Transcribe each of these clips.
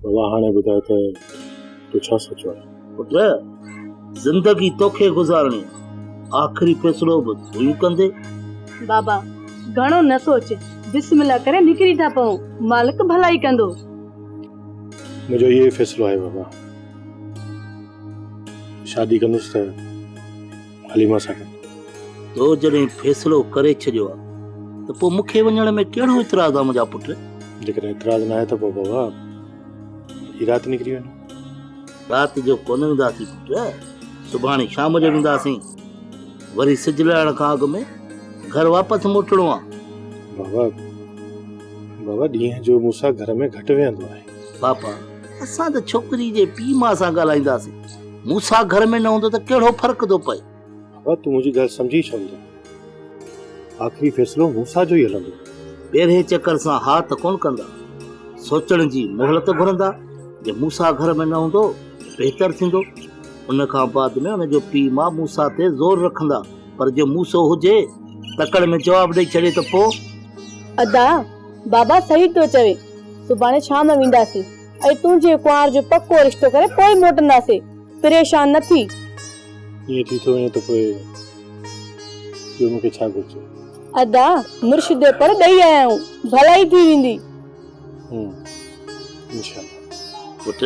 بابا هاڻي ٻڌاء ته تو ڇا سوچيو آهي؟ پٽ، زندگي توکي گذارڻي آ، آخري فيصلو به تون ئي ڪندين. بابا، گهڻو نه سوچ، بسم الله ڪري نڪري ٿا پئون، مالڪ ڀلائي ڪندو. منهنجو اهو ئي فيصلو آهي بابا، شادي ڪندس ته حليمه سان ڪندس. تو جڏهن فيصلو ڪري ڇڏيو آ ته پوء مون کي وڃڻ ۾ ڪهڙو اعتراض آ منهنجا پٽ؟ جيڪڏهن اعتراض ناهي ته پوء بابا هي رات نڪري وڃو. رات جو ڪونه وينداسين پٽ، سڀاڻي شام جو وينداسين. وري سج لهڻ کان اڳ ۾ گهر واپس موٽڻو آ. بابا، بابا ڏينهن جو موسيٰ گهر ۾ گهٽ ويهندو آهي. بابا، اسان ته ڇوڪري جي پيء ماء سان ڳالهائينداسين. موسيٰ گهر ۾ نه هوندو ته ڪهڙو فرق ٿو پئي؟ بابا تون منهنجي ڳالهه سمجهين ڇو نٿو؟ آخري فيصلو موسيٰ جو ئي هلندو. پهرين چڪر سان ها ته ڪونه ڪندا. سوچڻ جي مهلت گهرندا. جي موسيٰ گهر ۾ نه هوندو ته بهتر ٿيندو. ان کان بعد ۾ ان جو پيء ماء موسيٰ تي زور رکندا. پر جي موسو هجي، تڪڙ ۾ جواب ڏئي ڇڏي ته پوء؟ ادا، بابا صحيح ٿو چوي. سڀاڻي شام وينداسين ۽ تنهنجي ڪنوار جو پڪو رشتو ڪري پوء موٽنداسين. پريشان نه ٿي. ائين ٿي ٿو وڃي ته پوء ٻيو مون کي ڇا گهرجي؟ ادا، مرشد جو پر ڏئي آيا آهيون، ڀلائي ٿي ويندي. هم، انشاء الله. پٽ،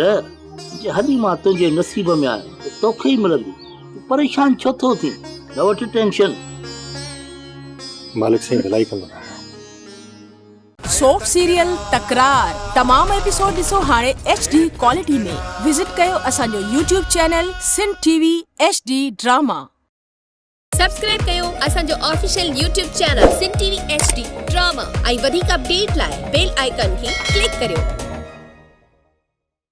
جي حليما تنهنجي نصيب ۾ آهي ته توکي ئي ملندي. تون پريشان ڇو ٿو ٿين؟ نه وٺ ٽينشن. مالڪ سائين ڀلائي ڪندو. سوپ سيريل تڪرار تمام ايپيسوڊ ڏسو هاڻي ايڇ ڊي ڪوالٽي ۾ وزٽ ڪيو اسان جو YouTube channel Sindh T V H D drama. Subscribe ڪيو اسان جو official YouTube channel Sindh T V H D drama ۽ وڌيڪ اپڊيٽ لاء بيل آئيڪان کي ڪلڪ ڪريو.